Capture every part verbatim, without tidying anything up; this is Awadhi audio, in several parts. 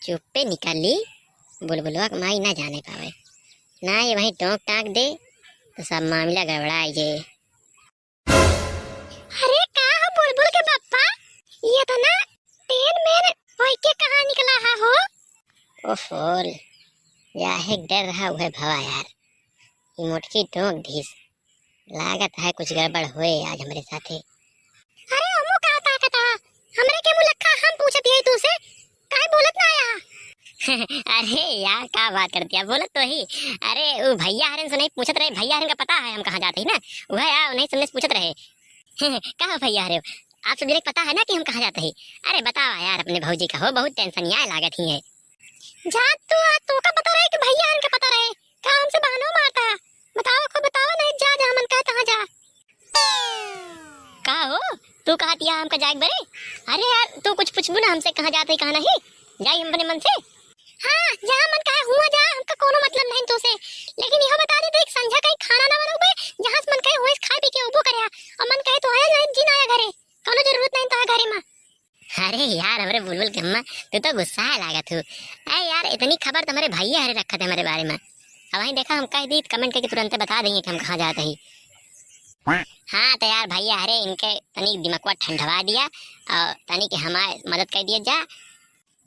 चुप्पे निकल ली, बुलबुलवा के माई ना जाने पावे, ना ये वहीं टोंक टांक दे तो सब मामला गड़बड़ाई जे। अरे का हो बुलबुल के पप्पा, ये तो ना टेन मेन होई के कहाँ निकला है हो? ओफोल, जाहे डर रहा उहे भवा यार, ये मोटकी टोंक दीस। लागत है कुछ गड़बड़ होए आज हमरे साथे। अरे ओमो का ताकत है? हमरे के मुलक्खा हम पूछत हई तू से, काहे बोलत ना आया? अरे यार का बात करती है, बोलत तो ही। अरे उ भैया हरेन से नहीं पूछत रहे, भैया हरेन का पता है हम कहाँ जात ही ना, वह यार उन्हीं से पूछत रहे। का हो भैया हरे, आप सब जने के पता है ना कि हम कहाँ जात ही? अरे बतावा यार अपने भौजी का हो, बहुत टेंशन यहाँ लागत ही है। जा तू, आ तोका पता रहे कि भैया हरेन का पता रहे? का हमसे बहानो मारता? बतावा, खुद बतावा, नहीं जा, जहाँ मन कहे तहाँ जा। का हो, तू कहा तिया हमका जाए के बरे? अरे यार, तू कुछ पूछबू ना हमसे, कहाँ जात ही, कहाँ नहीं? जाई हम अपने मन से। हाँ, जहाँ मन कहे हुआ जा, हमका कोनो मतलब नहीं तोसे। लेकिन यह बता दे, देख, संझा कहीं खाना ना बनउबे, जहाँ से मन कहे हुए से खाए पी के उबो करे, और मन कहे तो आया नहीं, जी ना आया घरे, कोनो जरूरत नहीं तो घरे में। अरे यार, हमरे बुलबुल के अम्मा, तू तो गुस्सा लागत हू। अरे यार, इतनी खबर तो हमरे भैया हरे रखत है हमरे बारे में। अब वहीं देखा, हम कह दी, comment करके तुरंते बता देंगे कि हम कहाँ जात ही। हाँ, तो यार, भैया हरे इनके तनी दिमकवा ठंडवा दिया और तनी के हमार मदद कर दिया जा।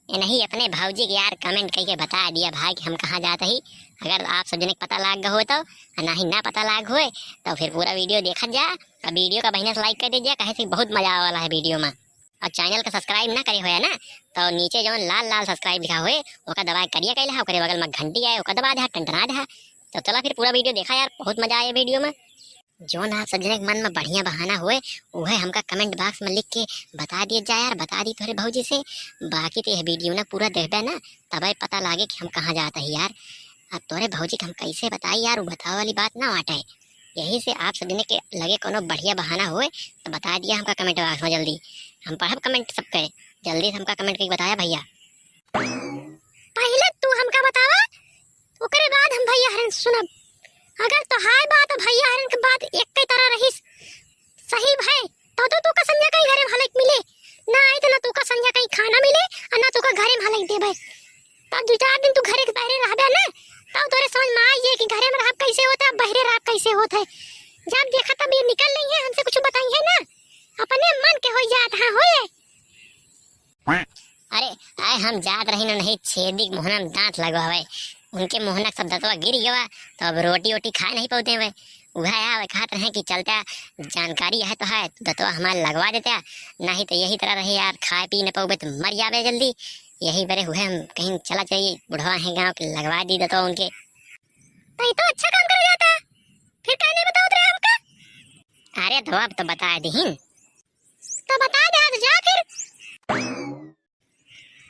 ये नहीं, अपने भौजी के यार comment करके बता दिया भाई कि हम कहाँ जात ही। अगर आप सब जने के पता लाग गए हो तो, और नहीं ना पता लाग होए, तो फिर पूरा video देखत जा और video का बढ़िया से like कर दीजिए, काहे से बहुत मजा आवे वाला है video में। और channel का subscribe ना करे होया ना, तो नीचे जौन लाल लाल subscribe लिखा होए, ओका दबा के करिया कैला है, ओकरे बगल में घंटी आए, ओका दबा दे, टनटना दे। तो चला फिर पूरा video देखा यार, बहुत मजा आए video में। जौन आप सब जने के मन में बढ़िया बहाना होए, उहे हमका comment box में लिख के बता दिए जा यार, बता दी तोहरे भौजी से। बाकी तो यह video ना पूरा देखबे ना, तबे पता लागे कि हम कहाँ जात ही यार। अब तोहरे भौजी के हम कैसे बताई यार, वो बतावे वाली बात ना बाटे। यही से आप सब जने के लगे कोनो बढ़िया बहाना होए तो बता दिया हमका comment box में जल्दी। हम पढ़ब comment सबके, जल्दी से हमका comment करके बताया भैया। पहले तू हमका बतावा, ओकरे बाद हम भैया हरन सुनब। अगर तोहार बात और भैया हरन के बात एक के तरह रहिस, सही भाई, तो, तो तोका संझा कहीं घरे में हलक मिले ना आई, तो ना तोका संझा कहीं खाना मिले और ना तोका घरे में हलक देबे। तब दो चार दिन तू घरे के बहरे रहबे ना, तब तोरे समझ में आई ये कि घरे में रहब कैसे होता है, बहरे रहब कैसे होता है। जब देखा तब ये निकल रही है, हमसे कुछ बताई है ना, अपने मन के हो जात हाँ होए। अरे, आए हम जात रही ना, नहीं छेदी के मुहना में दांत लगवावे, उनके मुहना के सब दतवा गिर गवा, तो अब रोटी वोटी खाए नहीं पाते हुए। उहे आवे कहत रहे कि चलता जानकारी है तो है, दतवा हमारे लगवा देता, नहीं तो यही तरह रहे यार, खाए पी न पाओगे तो मर जावे जल्दी। यही बरे हुए हम कहीं चला चाहिए, बुढ़वा है गाँव के, लगवा दी दतवा उनके। तो ये तो अच्छा काम कर जाता, फिर काहे नहीं बतावत रहे हमका? अरे तो अब तो बता दीहिन। तो बता दे, आज जा फिर।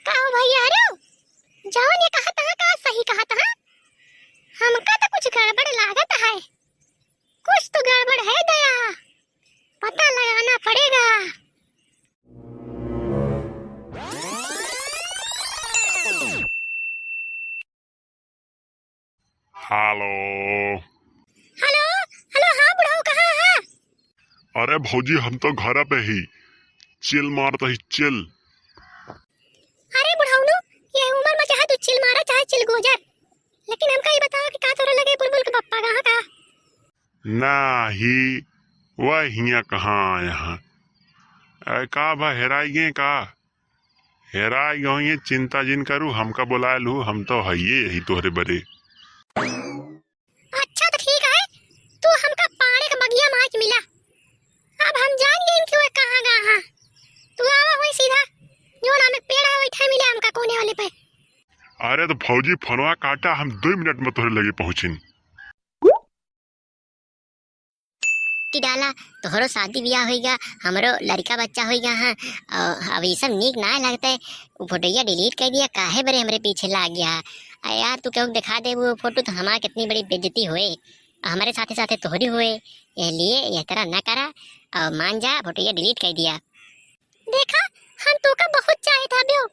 का हो भैया, अरे जवन ये कहत हा, का सही कहत हा? हमका तो कुछ गड़बड़ लागत है, कुछ तो गड़बड़ है दया, पता लगाना पड़ेगा। हेलो। हेलो, हेलो, हाँ बुढ़ऊ, कहाँ है? अरे भौजी, हम तो घर पे ही chill मारत ही, chill। अरे बुढ़ऊ नु, ये उम्र में चाहे तू chill मारा, चाहे chill गुजर, लेकिन हमका ये बताओ कि का तोरे लगे बुलबुल के पप्पा कहाँ का? नाही, वह हियाँ कहाँ आया है? अरे का भा, हेराई गए का? हेराई गए, चिंता जिन करू, हमका बुलाए लू, हम तो हइये यही तोहरे बरे। अच्छा तो ठीक है, तू हमका पाड़े के बगिया में आज मिला, अब हम जान गए कि वह कहाँ गा हाँ। तू आवा हुई सीधा, जो नाम एक पेड़ है वही ठा मिला हमका कोने वाले पे। अरे तो फौजी फोनवा काटा, हम दो मिनट में तोहरे लगे पहुँचिन। टी डाला, तोहरो शादी ब्याह होइगा, हमरो लड़का बच्चा होइगा, हाँ, अ, अब ये सब नीक ना लगते। वो फोटोया delete कर दिया, काहे बरे हमरे पीछे लाग गया? आ यार, तू केहू के दिखा दे वो फोटो तो हमार कितनी बड़ी बेइज्जती होए, हमरे साथे साथे तोहरी होए, ये लिए ये तरह ना करा, और मान जा, फोटोया delete कर दिया। देखा, हम तोका बहुत चाहित हबियो।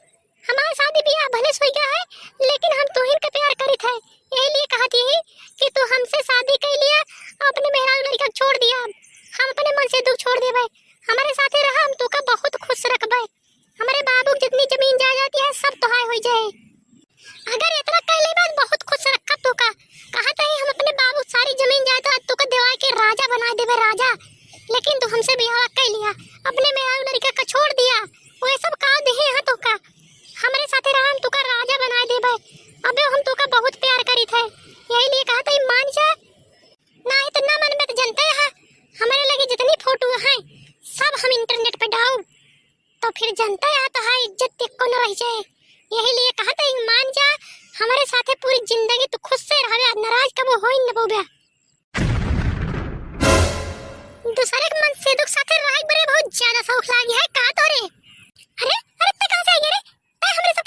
हमार शादी बियाह भले से होइगा है, लेकिन हम तोहिन के प्यार करित है। यही लिए कहत ही कि तू हमसे शादी कर लिया, अपने मेहरारू लड़का के छोड़ दिया। हम अपने मन से दुख छोड़ देबे। हमारे साथे रहा, हम तोका बहुत खुश रखबे। हमारे बाबू के जितनी जमीन जायदाद है, सब तोहार हो जाए। यही लिए कहत है, मान जा, हमरे साथे पूरी जिंदगी तू खुश से रहबे, आज नाराज कबो होई न पउबे। दूसरे के मन से दुख साथे रहे के बरे बहुत ज्यादा शौक लागी है का तोरे? अरे, अरे, ते कहाँ से आई रे? ते हमरे सब